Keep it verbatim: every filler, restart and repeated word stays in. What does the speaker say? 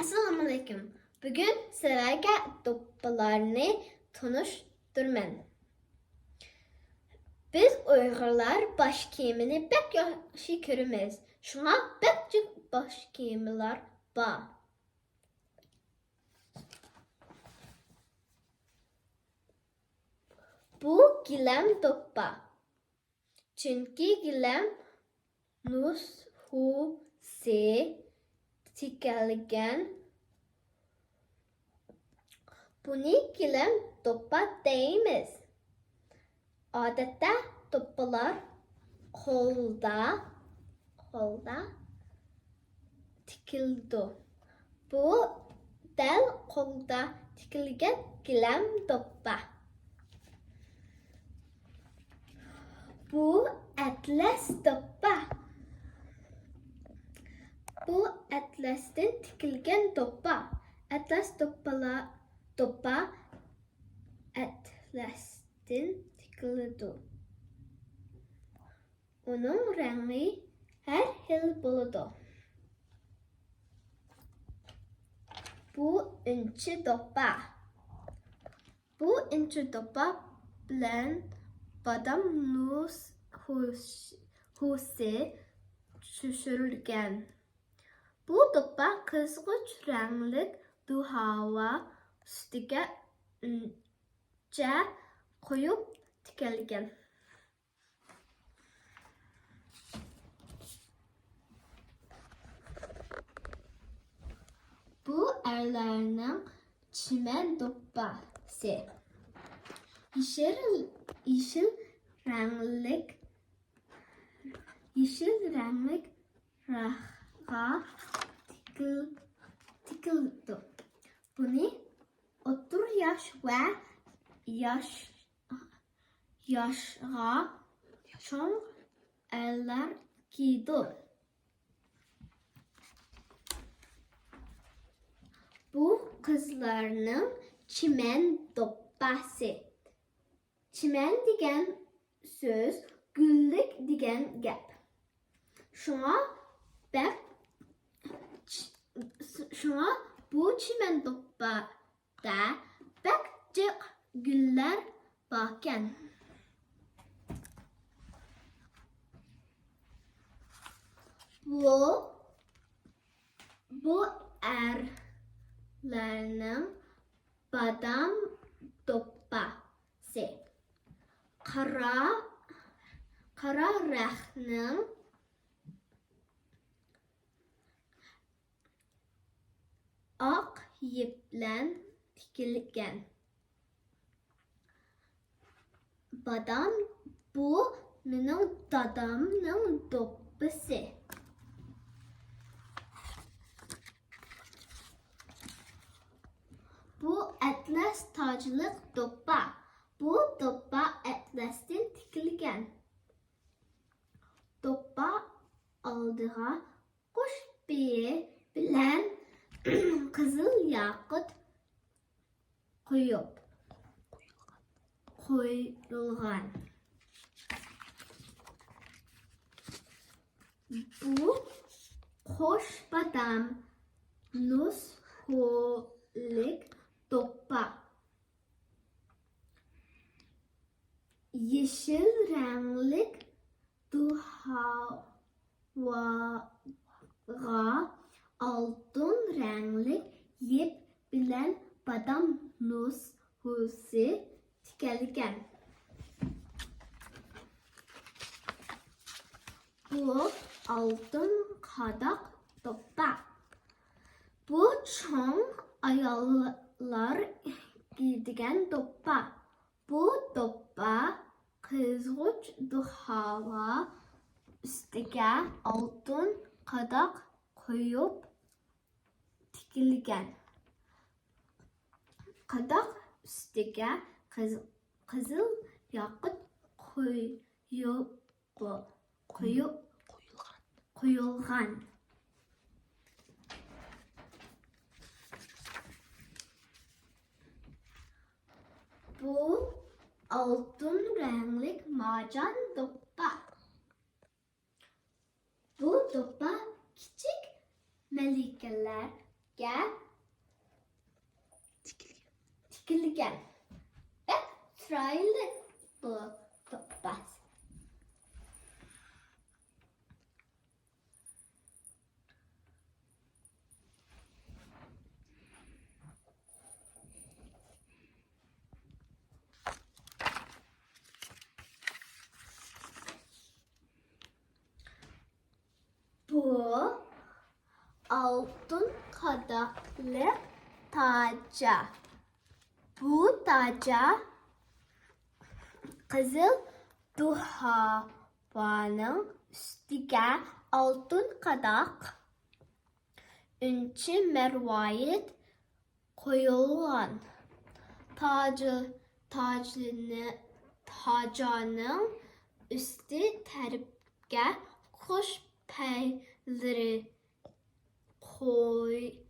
ئەسسالامۇئەلەيكۇم. بۈگۈن سىلەرگە دوپپىلارنى تونۇشتۇرىمەن. بىز ئۇيغۇرلار باش كىيىمىنى بەك ياخشى كۆرىمىز. شۇڭا بەك جىق باش كىيىملار بار. بۇ گىلەم دوپپا. چۈنكى گىلەم نۇسخىسى تىكىلگەن. بۇنى گىلەم دوپپا دەيمىز. ئادەتتە دوپپىلار قولدا، قولدا تىكىلىدۇ. بۇ دەل قولدا تىكىلگەن گىلەم دوپپا. بۇ ئەتلەس دوپپا. بۇ ئەتلەستىن تىكىلگەن دوپپا. ئەتلەس دوپپىلار، دوپپا ئەتلەستىن تىكىلىدۇ. ئۇنىڭ رەڭگى ھەر خىل بولىدۇ. بۇ ئۈنچە دوپپا. بۇ ئۈنچە دوپپا بىلەن بادام نۇسخىسى چۈشۈرۈلگەن. بۇ دوپپا قىزغۇچ رەڭلىك دۇخاۋا ئۈستىگە ئۈنچە قويۇپ تىكىلگەن. بۇ ئەرلەرنىڭ چىمەن دوپپىسى. يېشىل، يېشىل رەڭلىك، يېشىل رەڭلىك راخقا تىكىل-، تىكىلىدۇ. بۇنى ئوتتۇرا ياش ۋە ياش ياشقا چوڭ ئەرلەر كىيىدۇ. بۇ قىزلارنىڭ چىمەن دوپپاسى. چىمەن دېگەن سۆز گۈللۈك دېگەن گەپ. شۇڭا بەك، شۇڭا بۇ چىمەن دوپپا دە بەك جىق گۈللەر باركەن. بۇ، بۇ ئەرلەرنىڭ بادام دوپپاسى. قارا، قارا رەختنىڭ ئاق يىپ بىلەن تىكىلگەن. بادام، بۇ مېنىڭ دادامنىڭ دوپپىسى. بۇ ئەتلەس تاجلىق دوپپا. بۇ دوپپا ئەتلەستىن تىكىلگەن. دوپپا ئالدىغا قۇش پېيى بىلەن قىزىل ياقۇت قويۇپ، قويۇلغان. بۇ قوش بادام نۇسخىلىق دوپپا. يېشىل رەڭلىك دۇخاۋاغا ئالتۇن رەڭلىك يىپ بىلەن بادام نۇسخىسى تىكىلگەن. بۇ ئالتۇن قاداق دوپپا. بۇ چوڭ ئاياللار كىيىدىغان دوپپا. بۇ دوپپا قىزغۇچ دۇخاۋا ئۈستىگە ئالتۇن قاداق قويۇپ تىكىلگەن. قاداق ئۈستىگە قىز-، قىزىل ياقۇت قويۇپ، قويۇپ، قويۇلغان. بۇ ئالتۇن رەڭلىك مارجان دوپپا. بۇ دوپپا كىچىك مەلىكىلەر تەرەپكە تىكىلگەن. بەك چىرايلىق بۇ پاپاس. بۇ ئالتۇن قاداقلىق تاجا. بۇ تاجا قىزىل دۇھاۋانىڭ ئۈستىگە ئالتۇن قاداق ئۈنچە مەرۋايىت قويۇلغان. تاجى، تاجىنى، تاجانىڭ ئۈستى تەرەپكە قۇش پەيلىرى قويدۇرۇلغان.